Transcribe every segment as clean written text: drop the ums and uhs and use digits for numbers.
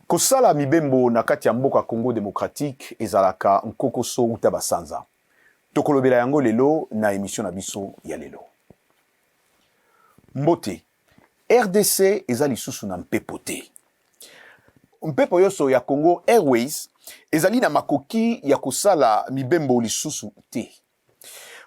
Kosala mibembo na kati ya mboka Congo democratique ezalaka nkokoso uta ba sanza. Tokolobela yango lelo na emission na biso ya lelo. Mbote. Rdc eza lisusu na mpepo te. Mpepo yoso ya Congo Airways ezali na makoki ya kosala mibembo lisusu te.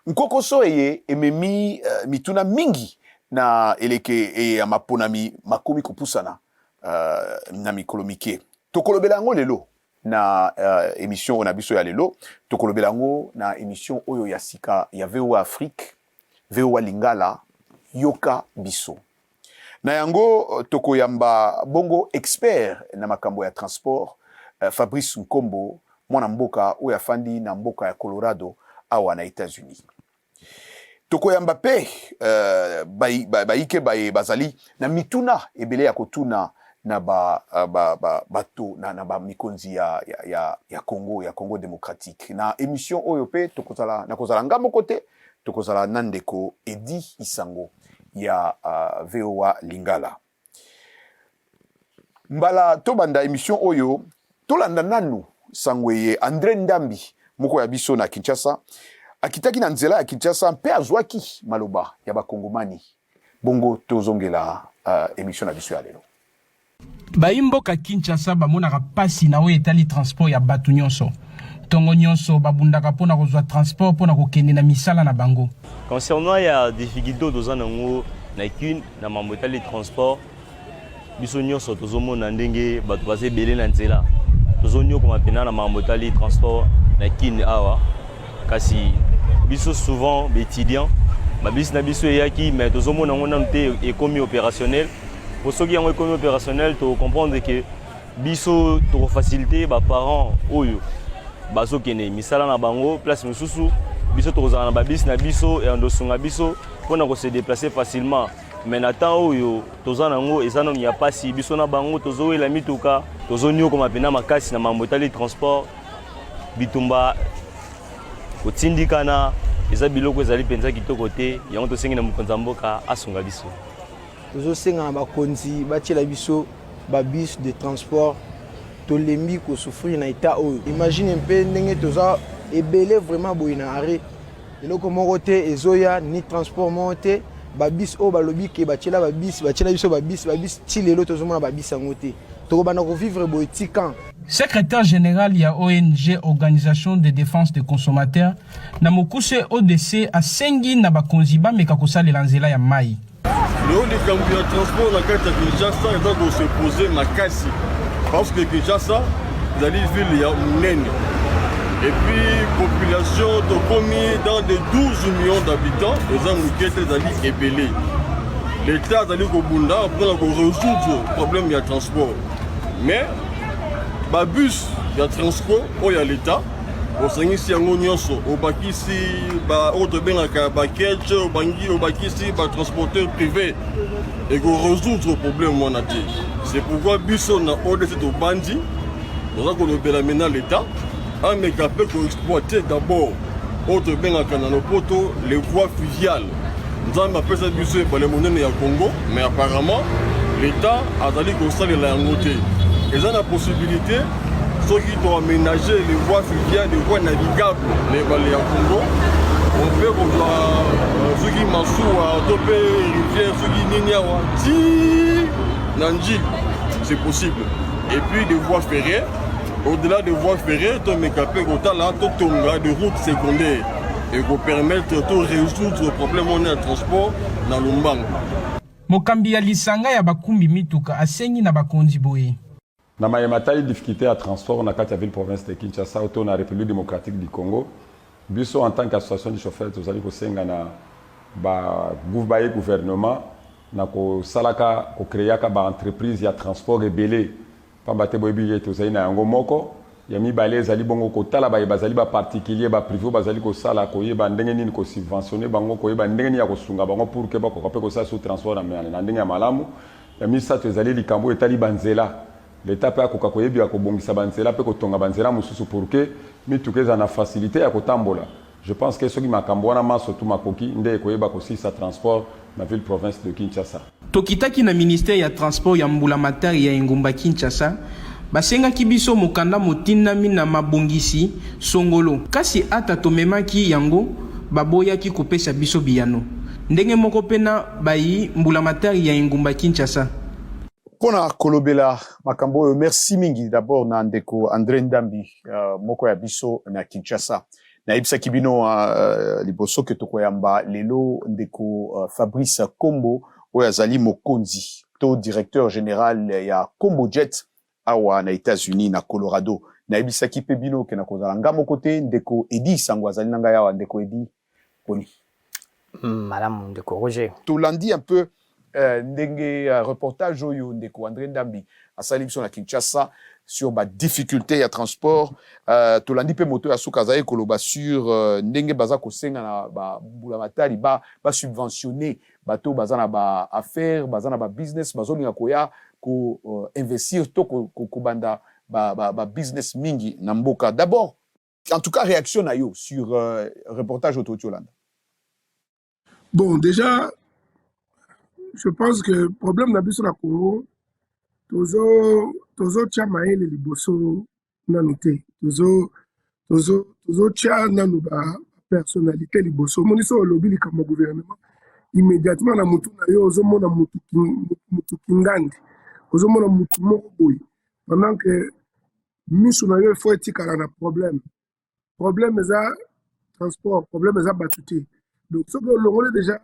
Nkokoso eye ememi uh, mituna mingi na eleke eye ya maponami makomi kopusana uh, na mikolo mike. Tokolobela yango lelo na uh, emission oyo na biso ya lelo. Tokolobela yango na emission oyo ya sika ya VOA Afrique, VOA Lingala, yoka biso. Na yango tokoyamba bongo expert na makambo ya transport Fabrice Nkombo, mwana mboka oyo afandi na mboka ya Colorado awa na Etats-Unis. Tokoyamba pe bayike baye bazali na mituna ebele ya kotuna na ba, ba, ba, bato na, na ba mikonzi ya, ya, ya, ya Congo, ya Congo democratique. Na emission oyo pe tokozala, nakozala nga moko te, Tokozala na ndeko Eddy Isango ya VOA Lingala. Mbala tobanda emission oyo, tolanda nanu sango eye Andre Ndambi, moko ya biso na Kinshasa, akitaki na nzela ya Kinshasa mpe azwaki maloba ya ba Kongomani. Bongo tozongela emission na biso ya lelo. Bayi mboka Kinshasa bamonaka pasi na oyo etali transport ya batu nionso. Tongo nionso babundaka mpo na kozwa transport mpo na kokende na misala na bango. Concernant ya difficulte oyo toza nango na kin na mambo etali transport, biso nyonso tozomona ndenge bato baza ebele na nzela, tozonyokoma mpena na mambo etali transport na kin awa. Kasi biso souvent ba étudiants, ba bus na biso eyaki mais tozomona yango nanu te ekomi opérationnel. Po soki yango ekomi opérationnel, to comprendre que biso toko faciliter ba parents oyo bazokende misala na bango place mosusu, biso tokozala na ba bus na biso ya ndosunga biso mpona ko se déplacer facilement. Mais na temps oyo toza nango eza nanu ya pasi, biso na bango tozowela mituka, tozonyokoma mpena makasi na mambo etali transport, bitumba, kotindikana, eza biloko ezali mpenza kitoko te. Yango tosengi na mokonzi ya mboka asunga biso. Tozosenga na bakonzi batiela biso ba bus de transport, tolembi ko souffrir na etat oyo. Imagine mpe ndenge toza ebele vraiment boye na arret, eloko moko te ezoya, ni transport moko te. Ba bus oyo balobi ke batiela ba bus, batiela biso ba bus, ba bus ti lelo tozomona ba bus yango te. Tokobanda ko vivre boye ti quand? Secretaire general ya ong Organisation de defense des consommateurs, na mokuse ODC, asengi na bakonzi bameka kosalela nzela ya mayi. Lelo likambo ya transport na kati ya Kinshasa eza ko se poser makasi parce que Kinshasa ezali ville ya monene et puis population tokomi dans de 12 millions d'habitants, eza moke te, ezali ebele. L'État azali kobunda mpona ko résoudre problème ya transport, mais ba bus ya transport oyo ya l'État osangisi yango nyonso, obakisi oyo tobengaka baketch, obangi obakisi batransporteur privé, ekoresoudre problème wana te. C'est pourquoi biso na ODC tobandi toza kolobela maintenant l'État ameka mpe koexploite d'abord oyo tobengaka na lopoto les voies fluviales. Nzambe apesa biso ebale monene ya Congo, mais apparemment l'État azali kosalela yango te. Eza na possibilité soki to aménager les voies fluviales, les voies navigables na ebale ya Congo, on peut kozwa soki masuwa to mpe rivière soki nini awa ti na Ndjili, c'est possible. Et puis des voies ferrées, au-delà des voies ferrées, tomeka mpe kotala totonga des routes secondaires ekopermettre to résoudre problème wana ya transport na lombango. Mokambi ya lisanga ya bakumbi mituka asengi na bakonzi boye. Na maye matali difficulte ya transport na kati ya ville province de Kinshasa to na Republique democratique du Congo, biso en tant qu'association du chauffeur tozali kosenga na ba baye gouvernement na kosalaka ko creaka ba entreprise ya transport ebele, pamba te boyebi ete tozali na yango moko. Ya mibale ezali bongo kotala baye bazali ba particuliers, ba prives oyo bazali kosala, koyeba ndenge nini ko subventionner bango, koyeba ndenge nini ya kosunga bango pour que bakoka mpe kosala sous transport na ndenge ya malamu. Ya misato ezali likambo oyo etali ba nzela. L'Etat mpe akoka koyebika kobongisa ba nzela mpe kotonga ba nzela mosusu pour que mituka ezala na facilite ya kotambola. Je pense que soki makambo wana manso tout makoki nde ekoyeba kosilisa transport na ville province de Kinshasa. Tokitaki na ministère ya transport ya mbulamatari ya engumba Kinshasa. Basengaki biso mokanda motindami na mabongisi songolo, kasi ata tomemaki yango, baboyaki kopesa biso biyano. Ndenge moko mpe na bayi mbulamatari ya engumba Kinshasa. Mpo na kolobela makambo oyo, merci mingi d'abord na ndeko Andre Ndambi, moko ya biso na Kinshasa. Nayebisaki bino liboso ke tokoyamba lelo ndeko Fabrice Kombo oyo azali mokonzi to directeur general ya Kombo Jet awa na Etats-Unis na Colorado. Nayebisaki pe bino ke nakozala nga moko te, ndeko Eddy Isango azali na ngai awa. Ndeko Eddy, boni? Malamu ndeko Roger. Tolandi un peu ndenge reportage oyo ndeko Andre Ndambi asali biso na Kinshasa sur ba difficultes ya transport. Tolandi pe moto ya suka azali koloba sur ndenge baza kosenga na ba mbulamatari ba subventionner bato baza na ba affaires, baza na ba business, bazolinga koya ko investir to kobanda ba business mingi na mboka. D'abord, en tout cas réaction na yo sur reportage oyo touti olanda. Bon, déjà, je pense que problème na biso na Congo, tozo tozotia mayele liboso nanu te, tozo tozo tozotia nanu ba personnalité liboso. Omoni so olobi likambo ya gouvernement, immédiatement na mutu na yo ozomona mutu mutu kingandi, ozomona mutu moko boye, pendant que misu na yo il faut etikala na problème. Problème eza transport, problème eza bato te. Donc soki olongoli déjà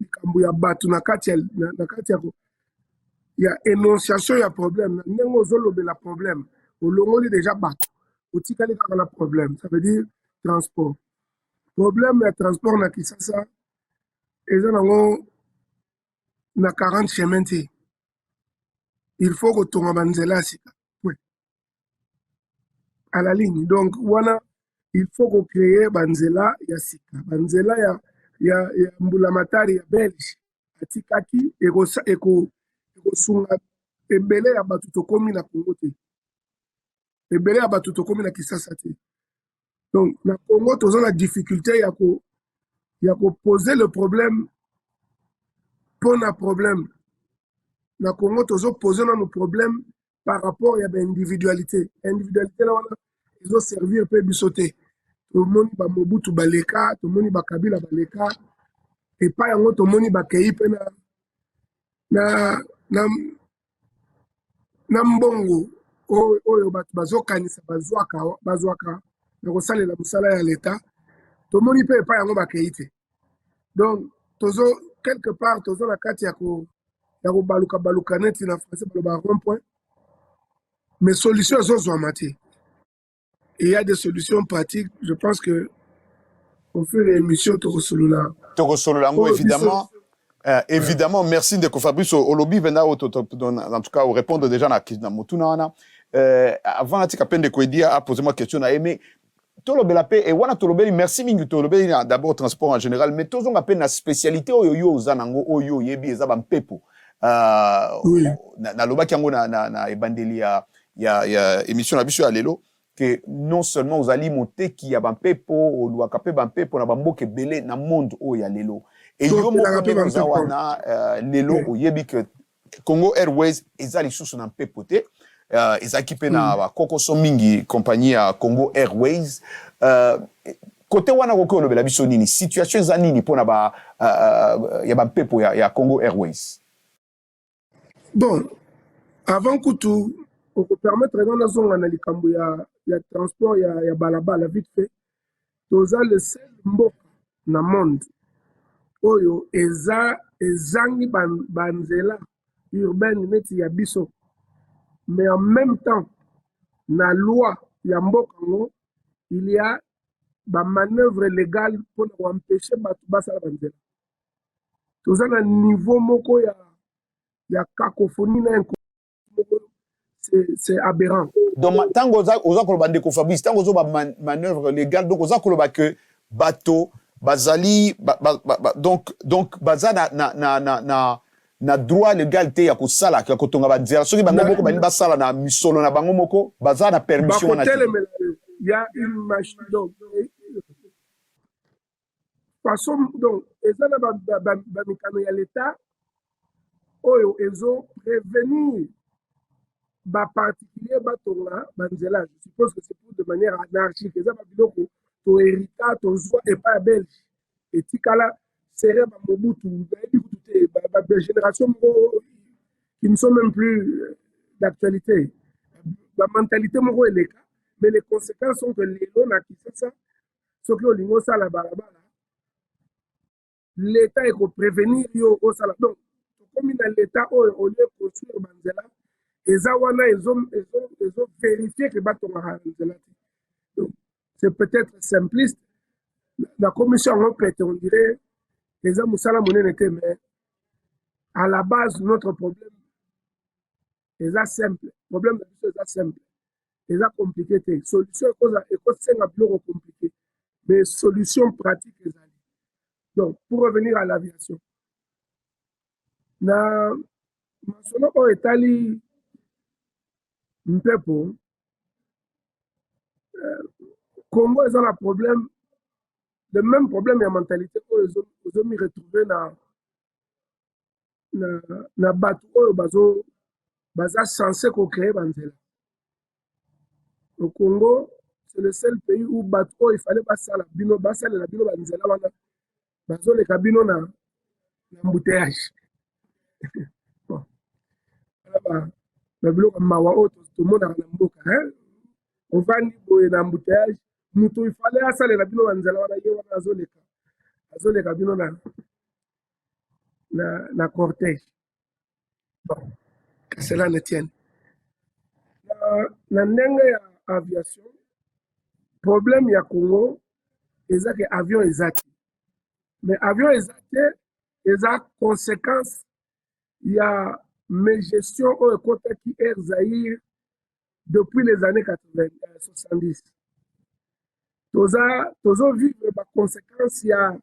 likambo ya bato na kati ya, na kati ya, ya énonciation ya problème, na ndenge ozolobela problème, olongoli déjà bato, otikali kaka na problème. Ça veut dire transport. Problème ya transport na Kinshasa eza nango na 40 chemin te. Il faut kotonga banzela ya sika. Point. À la ligne. Donc wana il faut ko créer banzela ya sika, banzela ya ya, ya mbulamatari ya Belge atikaki ekosunga eko, eko ebele ya bato tokomi na Congo te, ebele ya bato tokomi na Kinshasa te. Donc na Congo toza na difficulté ya ko ya ko poser le problème pona problème. Na Congo tozo poser nanu problème par rapport ya ba individualité. Individualité na wana ezo servir pe biso te. Tomoni ba Mobutu baleka, tomoni ba Kabila baleka, epai yango tomoni bakei pe na na na na mbongo oyo bato bazokanisa bazwaka bazwaka na kosalela mosala ya leta, tomoni mpe epai yango bakei te. Donc tozo quelque part tozo na kati ya ko ya kobaluka baluka neti na français baloba rond point, mais solution ezozwama te. Il y a des solutions pratiques, je pense que au fur et à mesure tokosolola. Tokosolola yango évidemment. Évidemment, merci ndeko Fabrice olobi mpenza oyo, en tout cas orépondre déjà na motuna wana. Avant natika mpe ndeko Edi apose mwa question na ye, mais tolobela mpe e wana tolobeli, merci mingi, tolobeli na d'abord transport en général, mais tozonga mpe na spécialité oyo yo oza nango, oyo oyebi, eza bampepo. Nalobaki yango na ebandeli ya émission na biso ya lelo ke non seulement ozali moteki ya bampepo, olwaka mpe bampepo na bamboka ebele na monde oyo ya lelo. E yo moko ndenge oza wana lelo, oyebi ke Congo Airways eza lisusu na mpepo te. Ezalaki mpe na bakokoso mingi, compagnie ya Congo Airways. Kote wana koki olobela biso nini? Situation eza nini mpona ba, ya bampepo ya Congo Airways? Bon, avant kutu okopermettre nga nazonga na likambo ya transport ya balabala vite fait, toza le seul mboka na monde oyo eza ezangi banzela urbaine neti ya biso, mais en même temps na loi ya mboka yango il y a bamanœuvre légale mpona koempêche bato basala banzela. Toza na niveau moko ya cacophonie na moko, c'est aberrant. Donc ntango oza koloba, ndeko Fabrice, ntango ozoba manœuvre légale, donc oza koloba ke bato bazali ba, donc baza na droit légal te ya kosala, ya kotonga banzela. Soki bango moko balingi basala na misolo na bango moko, baza na permission wana te. Ya une machine, donc façon, donc eza na bamikano ya l'État oyo ezo prévenir. Ba particulier batonga banzela, je suppose que c'est pour de manière anarchique. Eza babiloko toherita, tozwa epai ya Belge, etikala sere ba Mobutu, nayebi kutu te, bagénération moko qui ne sont même plus d'actualité, bamentalité moko eleka. Mais les conséquences sont que lelo na Kinshasa, soki olingi osala balabala, l'État ekoprévenir yo osala. Donc tokomi na l'État oyo, au lieu construire banzela, eza wana ezoverifie ke batongaka nzela te. Donc c'est peut-être simpliste na commission yango, peut on dirait eza mosala monene te, mais à la base, notre problème eza simple. Problème na biso eza simple, eza compliqué te. Solution ekosenga biloko compliqué, mais solution pratique ezali. Donc, pour revenir à l'aviation, na masolo oyo etali mpepo, Congo eza na problème, le même problème ya mentalité oyo ozomi retrouve na bato oyo baza censé kocréer banzela. Au Congo, c'est le seul pays où bato oyo ifale basala bino, basalela bino banzela wana, bazoleka bino na embouteillage. Bon, babiloko mawa oyo tomonaka na mboka, ovandi boye na embouteillage, moto ifale asalela bino banzela wana, ye wana azoleka bino na cortège. Bon, que cela ne tienne. Na ndenge ya aviation, problème ya Congo eza ke avion eza te. Mais avion eza te, eza conséquence ya mégestion oyo ekotaki Air Zaire depuis les années 80, 70. Toza tozovivre baconséquence ya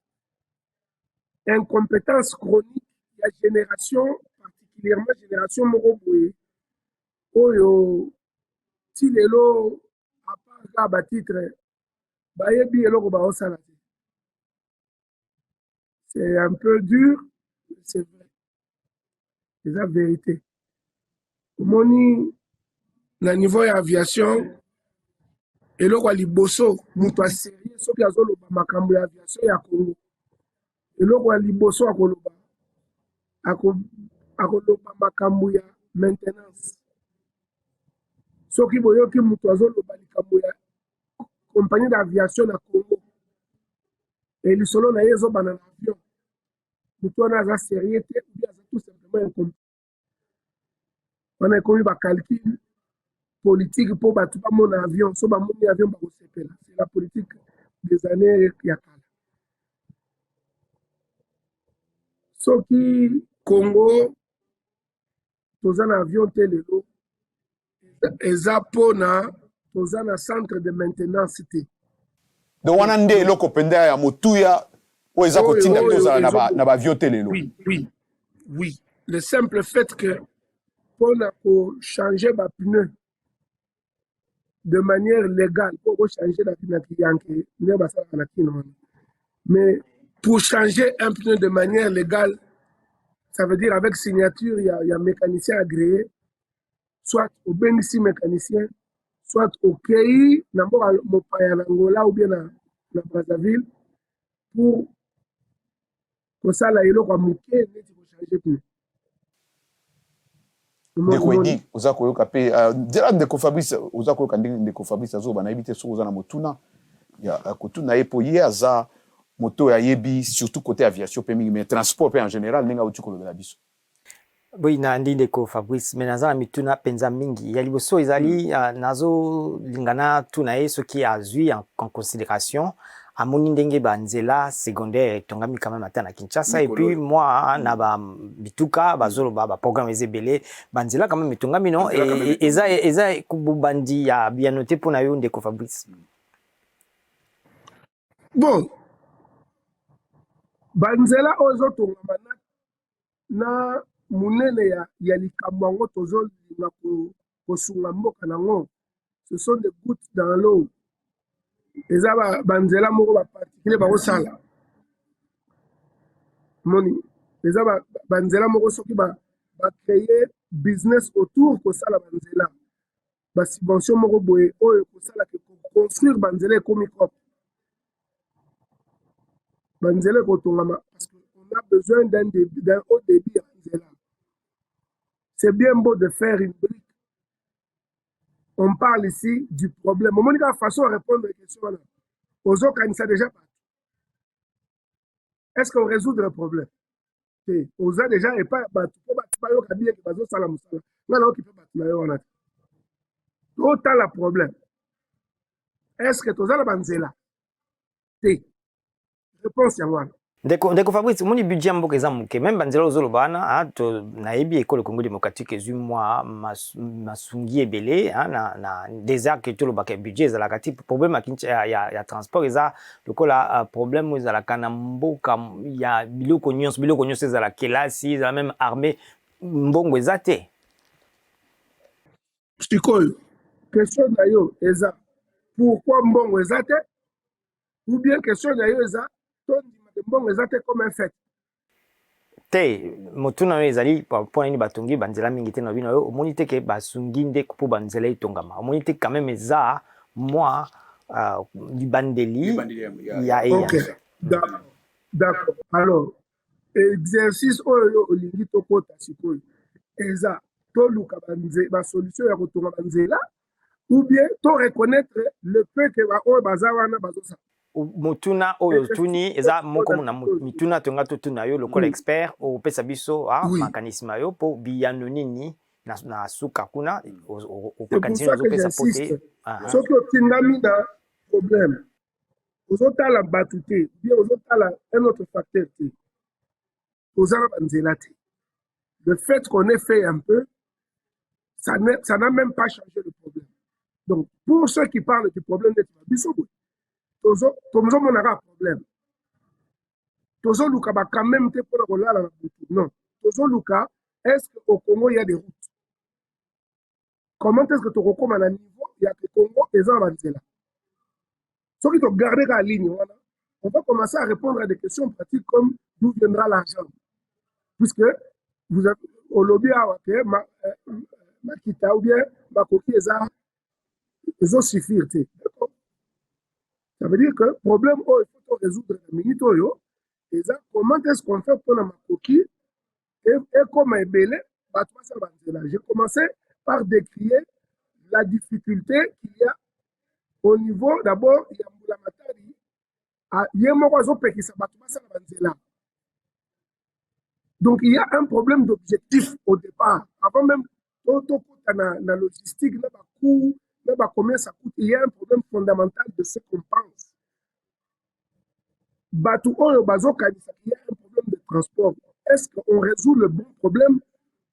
incompétence chronique ya génération, particulièrement génération moko boye oyo ti lelo, à part kaka batitre, bayebi eloko baosala te. C'est un peu dur, c'est vrai, eza vérité. Omoni, na niveau ya aviation, eloko ya liboso, moto asérieux soki azoloba makambo ya aviation ya Congo, eloko ya liboso akoloba, akoloba makambo ya maintenance. Soki boyoki moto azoloba likambo ya compagnie d'aviation na Congo, e lisolo na ye ezobanda na avion, moto wana aza sérieux te ou bien aza tout simplement incompétent. Wana ekomi bacalcul politique mpo bato bamona avion. So bamoni avion, bakosepela. C'est la politique des années ya kala. Soki Congo toza na avion te lelo, eza mpona toza na centre de maintenance te. Donc wana nde eloko mpenza ya motuya oyo eza kotinda tozala na baavion te lelo. Oui, le simple fait que mpona kochanger bapneu de manière légale, mpo kochanger na kiyanke nde basalaka na kino wana, mais pour changer un pneu de manière légale, ça veut dire avec signature ya mécanicien agréé, soit obengisi mécanicien, soit okei na mboka mopaya, na Angola ou bien na Brazzaville, pour kosala eloko ya moke neti kochanger pneu. Ndeko Edi, oza koyoka mpe nzela ndeko Fabrice, oza koyoka ndenge ndeko Fabrice azoba. Nayebi te soki oza na motuna ya kotuna ye, mpo ye aza moto oyo ayebi surtout côté aviation mpe mingi, mais transport mpe en général, ndenge auti kolobela biso. Oui, na ndi ndeko Fabrice, mais naza na mituna mpenza mingi. Ya liboso ezali, nazolinga natuna ye soki azwi en considération, amoni ndenge banzela secondaire etongami quand même ata na Kinshasa et puis moi na babituka, bazoloba baprogramme eza ebele, banzela quand même etongami, non? Eza bobandi ya biyano te mpona yo, ndeko Fabrice? Bon, banzela oyo ezotongama na monene ya likambo yango tozolinga kosunga mboka nango, ce sont des gouttes dans l'eau. Eza banzela moko baparticulier bakosala. Moni, eza banzela moko soki Bacreye business autour kosala banzela, basubvention moko boye oyo ekosala ke construire banzela ekomi coop, banzela ekotongama, parce que on a besoin d'un débit, d'un haut débit ya nzela. C'est bien beau de faire une brique, on parle ici du problème. Omoni kaka façon ya répondre question wana, ozokanisa déjà bato. Est ce que orésoudre problème te? Oza déjà epai ya bato mpo bato bayoka bien ke bazosala mosala. Ngai nayoki mpe bato na yo wana te. Totala problème: est ce que toza na banzela te? Réponse yango wana. Ndeko Fabrice, omoni, budget ya mboka eza moke. Même banzela ozoloba wana, nayebi ekolo Congo démocratique ezwi mwa masungi ebele na désert ke tolobaka budget ezalaka ti. Problème ya transport eza lokola problème oyo ezalaka na mboka ya biloko nyonso. Biloko nyonso, ezala kelasi, ezala même armée, mbongo eza te. Sikoyo question na yo eza pourquoi mbongo eza te, ou bien question na yo eza tondima ke mbongo eza te comme un fait? Te, motuna oyo ezali mpo nini batongi banzela mingi te. Na bino oyo omoni te ke basungi nde mpo banzela etongama? Omoni te quand même eza mwa libandeli ya Ok, d'accord. Alors exercice oyo yo olingi tokota sikoyo eza toluka basolution ya kotonga banzela, ou bien to reconnaître le peu que baoyo baza wana bazosala? Motuna oyo otuni eza moko na mituna tonga totuna yo lokola expert. Opesa biso makanisi na yo mpo biyano nini na suka kuna okanisi nini ozopesa po te? Soki otindami na problème, ozotala bato te, bien ozotala un autre facteur te. Toza na banzela te. Le fait qu'on ait fait un peu, ça n'a même pas changé le problème. Donc pour ceux qui parlent du problème neti babiso boye, tozomonaka problème, tozoluka ba quand même te mpona kolala na butu. Non, tozoluka: est-ce que au Congo il y a des routes? Comment est-ce que tokokóma na niveau ya ke Congo eza na banzela? Soki togarde kaka ligne wana, on va commencer à répondre à des questions pratiques comme d'où viendra l'argent, puisque vous avez olobi awa ke makita ou bien makoki eza ezosuffire te. Ça veut dire que problème oyo il faut résoudre na minute oyo eza comment est-ce qu'on fait mpona makoki ekoma ebele, bato basala banzela. J'ai commencé par décrier la difficulté qu'il y a au niveau d'abord ya mbula matari ye moko azopekisa bato basala banzela. Donc il y a un problème d'objectif au départ, avant même tokota na logistique, na bacoût, na bacombien ça coûte. Il y a un problème fondamental de ce qu'on pense. Bato oyo bazokanisa qu'il y a un problème de transport, est-ce qu'on résout le bon problème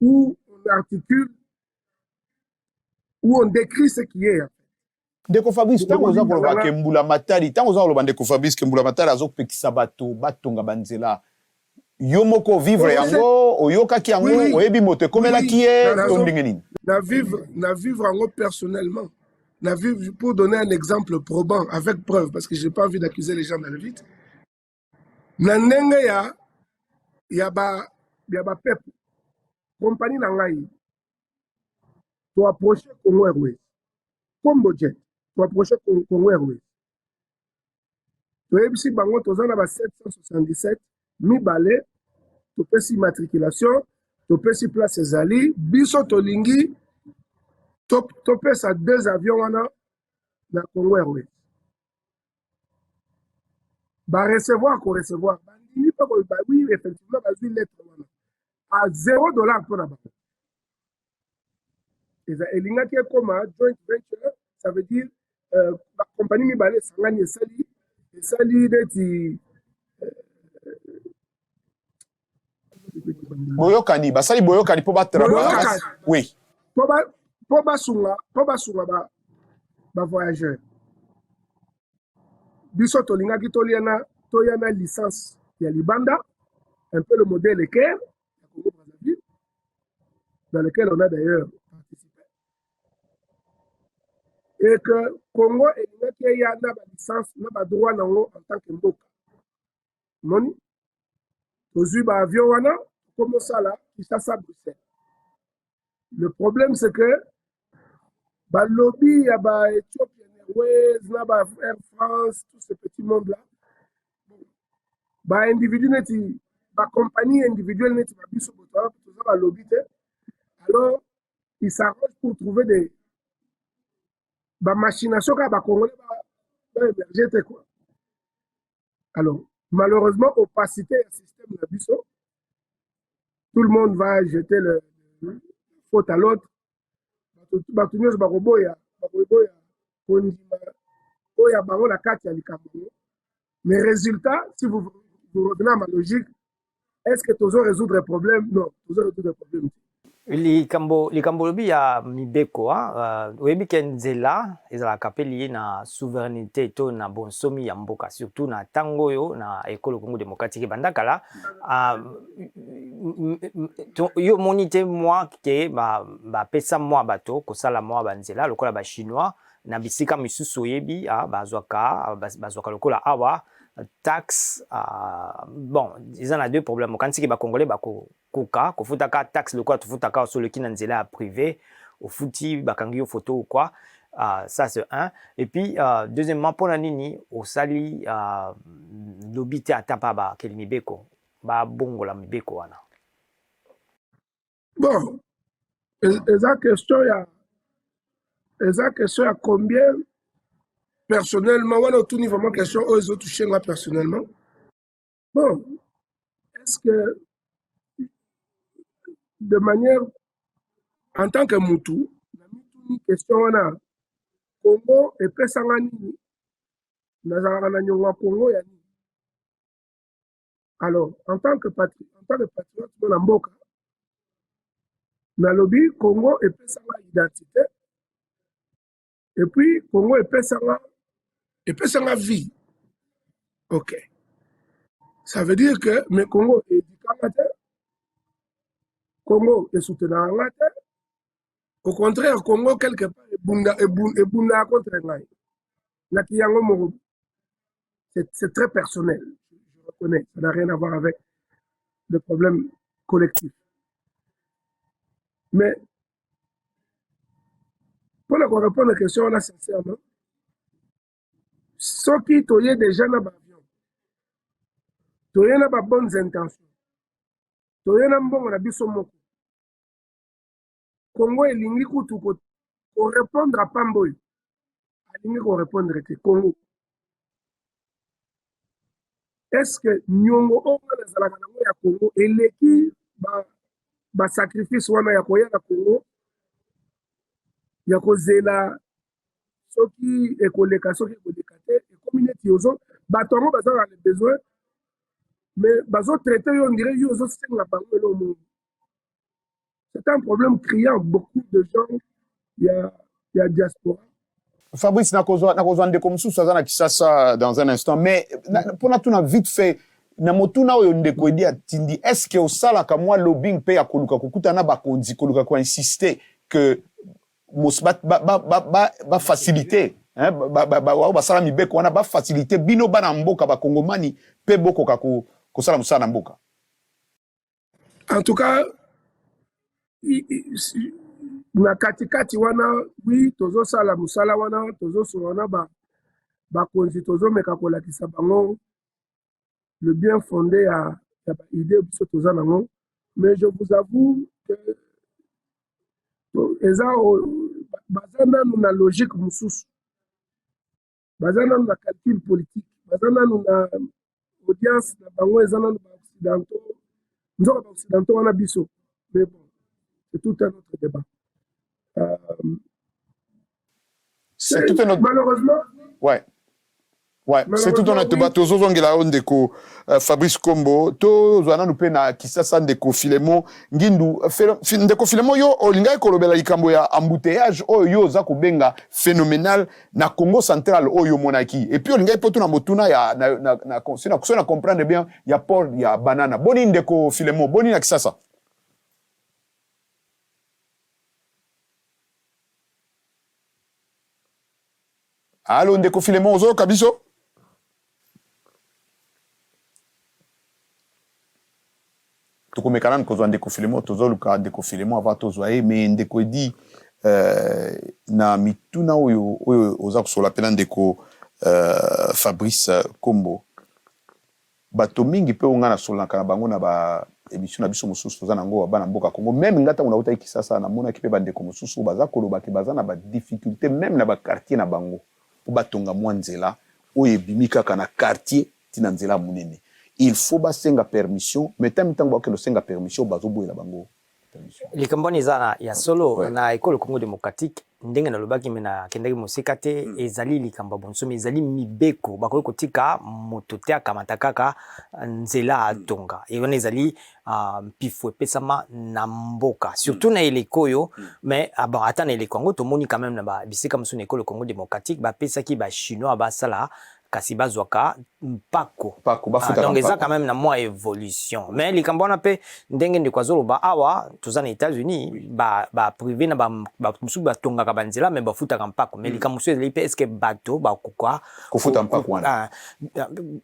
ou on articule ou on décrit ce qui est? Ndeko Fabrice, ntango oza koloba ke mbula matali, ntango oza koloba, ndeko Fabrice, ke mbula matali azopekisa bato batonga banzela, yo moko vivre yango, oyokaki yango, oyebi moto ekomelaki ye to ndenge nini? Na vivre yango personnellement. Na vivre, pour donner un exemple probant avec preuve, parce que j'ai pas envie d'accuser les gens dans le vide, na ndenge ya bapepe compagnie na ngai, toapproche Congo Airways, Combo Jet, toapproche Congo Airways, toyebisi bango toza na ba 777 mibale, topesi immatriculation, topesi place ezali. Biso tolingi topesa deux avions wana na Congo Airways. Barecevoir, korecevoir, bandimi mpe koloba oui, effectivement bazwi lettre wana à 0 dollar mpona bango. Eza elingaki ekoma joint venture, ça veut dire bakompagnie mibale esangani, esali neti Boyokani, basali boyokani mpo batravaille, oui. Mpo basunga bavoyageur. Biso tolingaki tolia na toya na licence ya libanda, un peu le modèle Ecaire ya Congo Brazzaville, dans lequel on a d'ailleurs participé, et que Congo elingaki eya na balicence na badroit nango en tant que mboka. Moni tozwi baavion wana, tokomosala Kinshasa Bruxelles. Le problème c'est que ba lobby ya ba Ethiopian Airways na ba Air France, tout ce petit monde là, ba individu neti ba compagnie individuelle neti ba biso boto toza ba lobby te. Alors ils s'arrangent pour trouver des ba machination kaka ba congolais ba ba émerger te quoi. Alors malheureusement opacité ya système na biso, tout le monde va jeter le faute à l'autre. Bato nyonso bakoboya bakoboya kondima oyo ya bango na kati ya likambo yango. Mais résultat, si vous, vous revenez à ma logique, est-ce que tozo résoudre problème? Non, tozo résoudre problème te. Likambo likambo olobi ya mibeko ah, oyebi ke nzela ezalaka pe liye na souveraineté to na bonsomi ya mboka, surtout na tango oyo na ekolo Congo démocratique ebanda kala. Yo omoni te mwa ke bapesa mwa bato kosala mwa banzela lokola ba chinois na bisika misusu, oyebi bazwaka bazwaka lokola awa taxe. Bon, eza na deux problèmes. Okanisi ke ba congolais bako koka kofutaka taxe lokola tofutaka soki oleki na nzela ya privé, ofuti, bakangi yo photo ou quoi? Ça c'est un. Et puis deuxièmement, mpona nini osali lobi te ata mpa bakeli mibeko babongola mibeko wana? Bon, eza question ya eza question ya combien. Personnellement, wana otuni vraiment question oyo ezotouche nga personnellement. Bon, est-ce que de manière en tant que mutu namituni question wana, Congo epesanga nini? Nazalaka na niongo ya Congo ya nini? Alors en tant que patriote, mwana mboka, nalobi Congo epesanga identité et puis Congo epesanga vie. Ok, ça veut dire que, mais Congo edikanga te, Congo esoutenaka nga te. Au contraire, Congo quelque part ebunda ebundaka contre ngai naki yango moko. C'est très personnel, je reconnais, ça n'a rien à voir avec le problème collectif. Mais mpona korépondre question wana sincèrement, soki toye déjà na baavion, toye na babonnes intentions, toye na mbongo na biso moko, Congo elingi kutu korépondre apamba oyo alingi korépondre te. Congo, est ce que niongo oyo nga nazalaka nango ya Congo eleki basacrifice ba wana ya koya na Congo, ya kozela soki ekoleka, soki ekoleka te? Ekomi neti ozo bato yango baza na le besoin, mais bazotraite yo on dirait yo ozosenga bango eloko moko. C'est un problème criant, beaucoup de gens ya diaspora. Fabrice, nakozwa nakozwa ndeko mosusu aza na Kisasa dans un instant, mais mpona tuna vite fait na motuna oyo ndeko Edi atindi: est ce que osalaka mwa lobbying mpe ya koluka kokutana na bakonzi, koluka koinsiste que bafacilité oyo basala mibeko wana, bafacilité bino bana mboka bakongomani mpe bokoka kosala mosala na mboka? En tout cas, na katikati wana, oui, tozosala mosala wana, tozosolola na bakonzi, tozomeka kolakisa bango le bien fondé ya baidée biso toza nango. Mais je vous avoue que eza baza nanu na logique mosusu, baza nanu na calcul politique, baza nanu na audience na bango, eza nanu baoccidentaux. Nzoka baoccidentaux wana biso. Mais bon, c'est tout un autre débat. C'est tout un autre Malheureusement. Ouais, c'est tout un autre débat. Tozozongela yo, ndeko Fabrice Kombo. Tozwa nanu mpe na Kisasa ndeko Filemo Ngindu. Ndeko Filemo, yo olingaki kolobela likambo ya embouteillage oyo yo oza kobenga phénoménal na Congo Central oyo omonaki. Et puis olingaki mpo tuna motuna ya na, so na comprendre bien, ya port ya banana. Boni ndeko Filemo, boni na Kisasa? Allo, ndeko Filemon, ozoyoka biso? Tokomeka nanu kozwa ndeko Philemon, tozoluka ndeko Philemon avant tozwa ye, mais ndeko Eddy na mituna oyo oyo oza kosolola pe na ndeko Fabrice Kombo, bato mingi pe oyo nga nasololaka na bango na ba emission na biso mosusu toza na yango ya bana mboka Congo, meme nga tango nawutaki Kisasa namonaki pe ba ndeko mosusu oyo baza koloba ke baza na ba difficultes meme na ba quartiers na bango po batonga mua nzela oyo ebimi kaka na quartier ti na nzela ya munene il faut ba senga permission mais tami tango bakende kosenga permission bazo boyela bango permission. Likambo wana eza na ya solo na ekolo Congo democratique ndenge nalobaki me nakendaki mosika te ezali likambo ya bonsomi ezali mibeko bakoki kotika moto te akamata kaka nzela atonga wana ezali mpifo epesama na mboka surtout na eleko oyo mais ah bon, ata na eleko yango tomoni quand même na ba bisika mosusu na ekolo Congo démocratique bapesaki ba chinois basala kasi bazwaka mpako. Mpako, bafutaka Donc eza mpako. quand même na mwa evolution. Mais likambo wana pe ndenge ndeko azoloba awa toza na Etats-Unis ba ba privé na ba bato mosusu batongaka ba nzela mais bafutaka mpako. Mais likambo mosusu ezali pe est-ce que bato bakoka Kofuta mpako wana. Ah,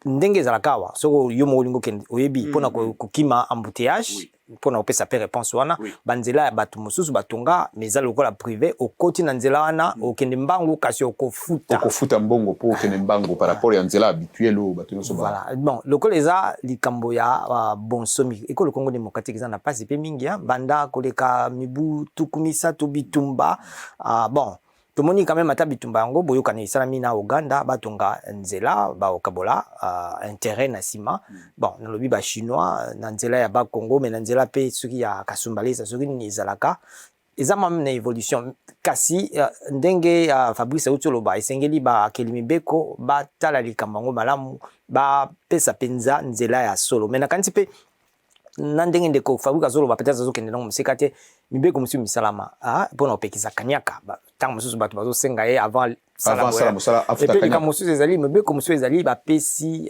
ndenge ezalaka awa soki yo moko olingi okende oyebi mpona kokima embouteillage mpo na kopesa mpe réponse wana oui. Banzela ya bato mosusu batonga mais eza lokola privé, okoti na nzela wana okende mbangu kasi okofuta, okofuta mbongo mpo okende mbangu par rapport ya nzela habituelle oyo bato nyonso. Voilà, bon, lokola eza likambo ya bonsomi, ekolo Congo démocratique eza na mpasi mpe mingi, banda koleka mibu 30 bitumba. Bon, tomoni quand même ata bitumba yango boyokani esalami na Uganda, batonga nzela, baokabola intérêt na nsima. Bon, nalobi ba chinois na nzela ya ba Congo mais na nzela mpe soki ya Kasumbalesa soki nini ezalaka eza mwa na évolution kasi ndenge Fabrice auti oloba esengeli bakeli mibeko batala likambo yango malamu, bapesa mpenza nzela ya solo. Mais nakanisi mpe na ndenge ndeko Fabrice azoloba peut-être azokende nango mosika te, mibeko mosusu misalama mpona kopekisa kaniaka. Ntango mosusu bato bazosenga ye avant Avant sala mosala, afuta Et puis kaniaka. Likambo mosusu ezali mibeko mosusu ezali bapesi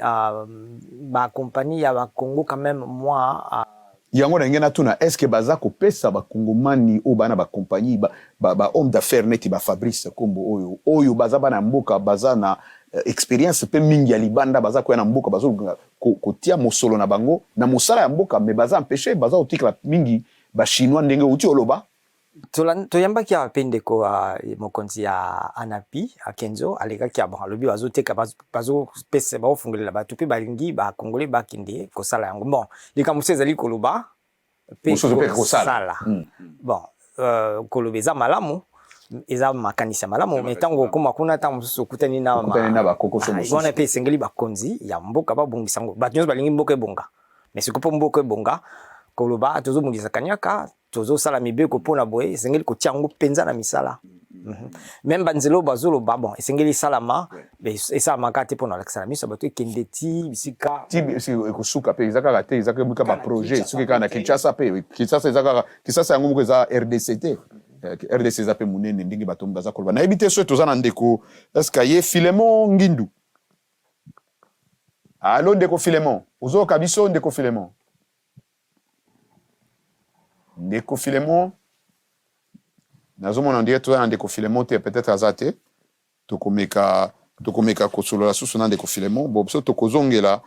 bakompagnie ya bacongo quand même mwa Yango na ngai natuna, est ce que baza kopesa bakongomani oyo baa na bacompagnie ba, ba, ba homme d'affaires neti ba Fabrice Kombo oyo oyo baza bana ya mboka, baza na experience mpe mingi ya libanda, baza koya na mboka, bazoluka kotia mosolo na bango na mosala ya mboka, mais baza empêché, baza kotikala mingi ba chinois ndenge outi oloba? Toyambaki awa mpe ndeko mokonzi ya Anapi Akenzo alekaki bon, alobi bazoteka, bazopesa, baofungolela bato mpe balingi bakongole bakende kosala yango. Bon, likambo mosusu ezali koloba mpe Mosusu mpe kosala. Kosala. Bon, koloba eza malamu, eza makanisi ya malamu, mais ntango okóma kuna, ntango mosusu okutani na Okutani na bakokoso mosusu. Wana mpe esengeli bakonzi ya mboka babongisa yango. Bato nyonso balingi mboka ebonga, mais sikoyo mpo mboka ebonga, koloba tozobongisa kaniaka, tozosala mibeko mpona boye, esengeli kotia yango mpenza na misala. Même banzela oyo bazoloba, bon, esengeli esalama, esalamaka te mpona kolakisa na miso ya bato, ekende ti bisika Ti ekosuka mpe eza kaka te, eza kaka baprojet soki kaka na Kinshasa mpe Kinshasa eza kaka Kinshasa yango moko eza RDC te. RDC eza mpe monene ndenge bato baza koloba. Nayebi te soki toza na ndeko eske ye Philemon Ngindu. Allo ndeko Philemon, ozoyoka biso ndeko Philemon? Ndeko Philemon, nazomona ndenge toza na ndeko Philemon te, peut-être aza te. Tokomeka kosolola susu na ndeko Philemon. Bon, biso tokozongela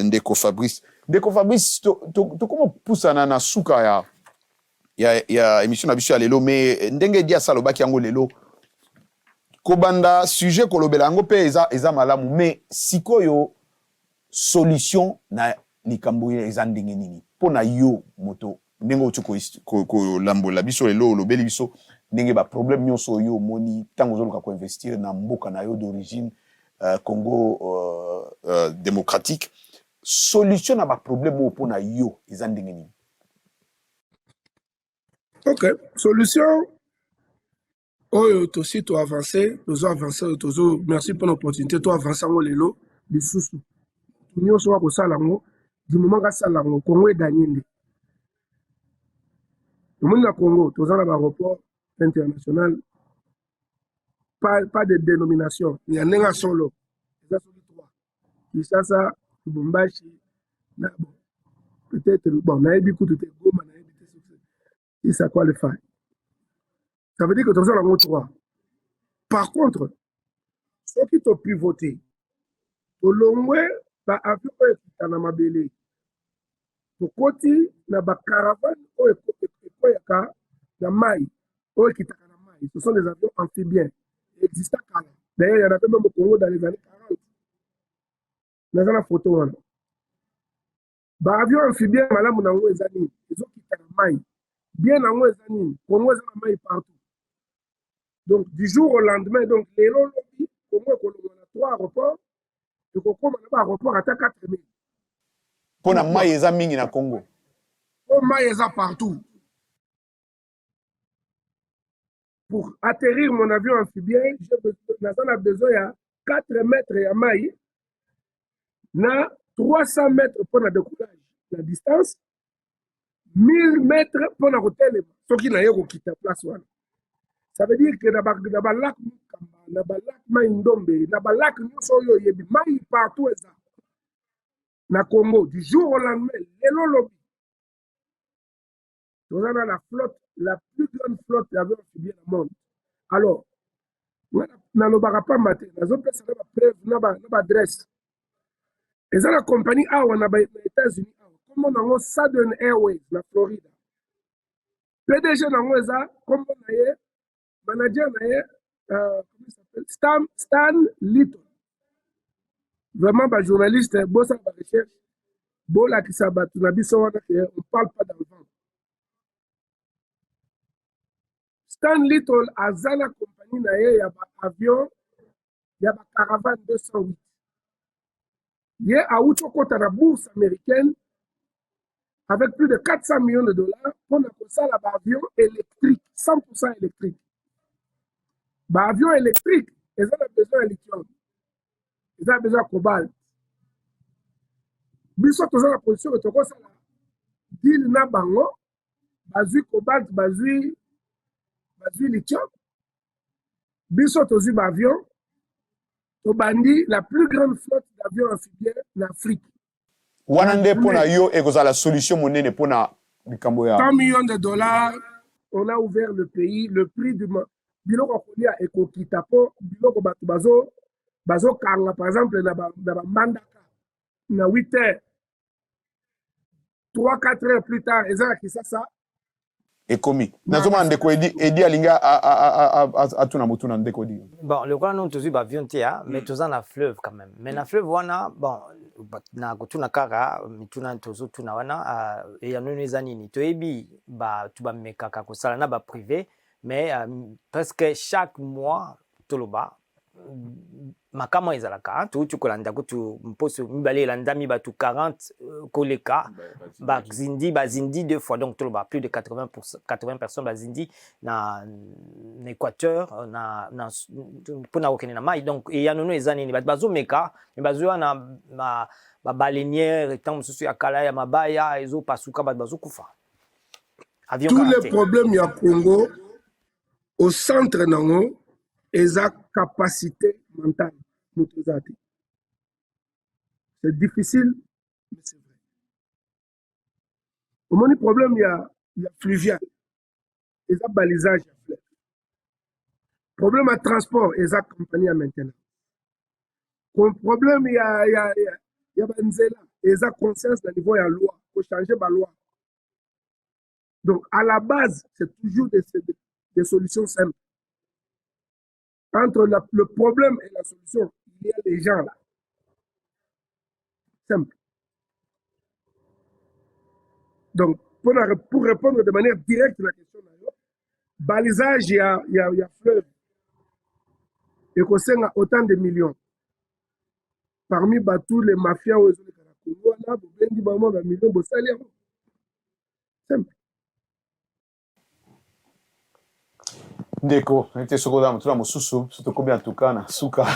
ndeko Fabrice. Ndeko Fabrice, tokoma pusana na suka ya émission na biso ya lelo, mais ndenge Dias alobaki yango lelo, kobanda sujet kolobela yango mpe eza malamu, mais sikoyo solution na likambo eza ndenge nini mpo na yo moto, ndenge outi kolambolela biso lelo, olobeli biso ndenge baproblème nyonso oyo omoni ntango ozoluka koinvestir na mboka na yo d'origine, Congo démocratique, solution na baproblème oyo mpo na yo eza ndenge nini? Ok, solution oyo tosi toavance, tozo avance oyo tozo, merci mpona opportunité toavance yango lelo lisusu. Moto nyonso oyo akosala yango, du moment kasala yango, Congo eganye. Nde tomoni na Congo toza na baaéroport international pas de dénomination ya ndenge ya solo, eza soki 3: Kinshasa, Lubumbashi na bon, peut-être, bon, nayebi kutu te, Goma, nayebi te si ça qualifie. Ça veut dire que toza nango 3. Par contre, soki topivote, tolongwe baavion oyo ekita na mabele. Tokoti na ba caravane oyo ekweyaka na mai, oyo ekitaka na mai. Ce sont des avions amphibiens. Exista kala. D'ailleurs, il y en avait même au Congo dans les années 40. Naza na photo wana. Ba avion amphibien malamu na yango eza nini? Ezokita na mai. Bien na yango eza nini? Congo eza na mai partout. Donc du jour au lendemain, donc lelo lobi Congo ekolongwa na 3 aéroports ekokoma na ba aéroport ata 4000. Mpo na mai eza mingi na Congo. Mpo mai eza partout. Pour atterrir mon avion amphibien, naza na besoin ya 4 mètres ya mai na 300 mètres mpo na décollage na distance 1000 mètres mpo na kotelema soki naye kokita place wana. Ça veut dire que na ba lac Mukamba, na ba lac Mai Ndombe, na ba lac nyonso oyo oyebi, mai partout eza na Congo du jour au lendemain. Lelo lobi toza na la flotte, la plus grande flotte d'avions amphibiens na monde. Alors nalobaka pamba te, nazopesa na bapreuve na baadresse. Eza na compagnie awa na États-Unis awa, kombo nango Southern Airways na Florida. PDG nango eza kombo na ye, manager na ye, comment il s'appelle, Stan Little. Vraiment ba journaliste, bosala ba recherche, bolakisa bato na biso wana ke on parle pas dans le vent. Stan Little aza na compagnie na ye ya ba avion ya ba caravane 208. Ye awuti okota na bourse américaine avec plus de 400 millions de dollars pour kosala ba avion électrique, 100% électrique. Ba avion électrique eza na besoin ya lithium, eza na besoin ya cobalt. Biso toza na position ke tokosala deal na bango, bazwi cobalt, bazwi lithium, biso tozwi ba avion, tobandi la plus grande flotte d'avions amphibiens na Afrique. Wana nde mpo na yo ekozala solution monene mpo na likambo ya 100 millions de dollars, on a ouvert le pays, le prix du biloko ya kolia ekokita, mpo biloko bato bazokanga par exemple na bambandaka na 8 heures, 3 4 heures plus tard eza na Kisasa. Ekomi. Nazomona ndeko Edi alingi atuna motuna. Ndeko Edi. Bon, lokola nano tozwi baavion te, mais toza na fleuve quand même. Mais na fleuve wana, bon, na kotuna kaka mituna tozotuna wana, eyano eza nini? Toyebi bato bamekaka kosala na baprivé, mais presque chaque mois, toloba makama ezalaka. Touti kolanda kutu mposo mibale elandami, bato 40 koleka bazindi, bazindi deux fois. Donc toloba plus de 80, 80 personnes bazindi na Équateur na mpona kokende na mai. Donc eyanono eza nini? Bato bazomeka, me bazwi na babaleinière ntango mosusu ya kala ya mabaya, ezopasuka, bato bazokufa. Tous les problèmes ya Congo, au centre nango eza capacité mentale. Moto eza te. C'est difficile, mais c'est vrai. Omoni, problème ya fluvial eza balisage ya fleuve, problème ya transport eza compagnie ya maintenant, problème ya banzela eza conscience na niveau ya loi, kochanger baloi. Donc à la base, c'est toujours des solutions simples. Entre le problème et la solution, il y a les gens là. Simple. Donc, pour répondre de manière directe à la question, balisage, il y a fleuve. Et qu'on autant de millions. Parmi tous les mafias, Congo, là, bobendi bango ba millions, bosali yango. Simple. Ndeko, ete soki oza motuna mosusu, so tokomi en tout cas na suka.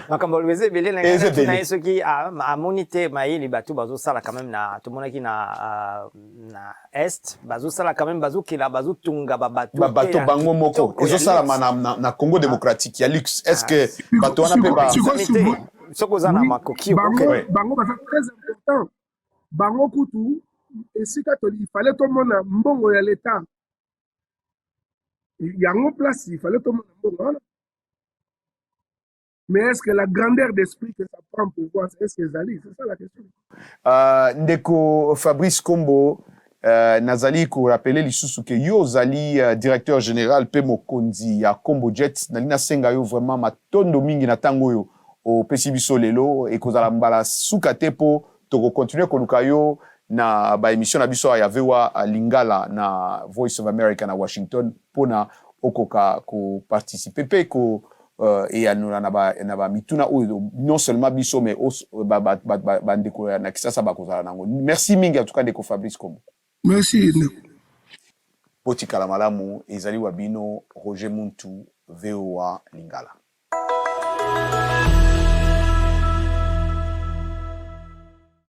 Makambo alobi eza ebele. Na ngai na ye, soki amoni te mayele bato bazosala quand même na tomonaki na est, bazosala quand même, bazokela, bazotunga babato. Babato bango moko ezosalama na Congo démocratique ya luxe. Est ce que bato wana mpe ba Soki oza na makoki. Bango baza très important. Bango kutu esika il fallait tomona mbongo ya l'État, yango place il fallait tomona mbongo wana. Mais est-ce que la grandeur d'esprit que ça prend pour voir, est-ce que ezali? C'est ça la question. Ndeko Fabrice Kombo, nazali korappeler lisusu ke yo ozali directeur général mpe mokonzi ya Kombo Jet. Nali nasenga yo vraiment matondo mingi na ntango oyo opesi biso lelo. Ekozala mbala suka te, mpo tokocontinuer koluka yo na baémission na biso ya VOA Lingala na Voice of America na Washington, mpona okoka koparticiper mpe ko eyanola na bamituna oyo non seulement biso, mais bandeko ba, ba, ba, na Kisasa bakozala nango. Merci mingi en tout cas, ndeko Fabrice Kombo. Merci, ndeko. Botikala malamu. Ezali wa bino Roger Muntu, VOA Lingala.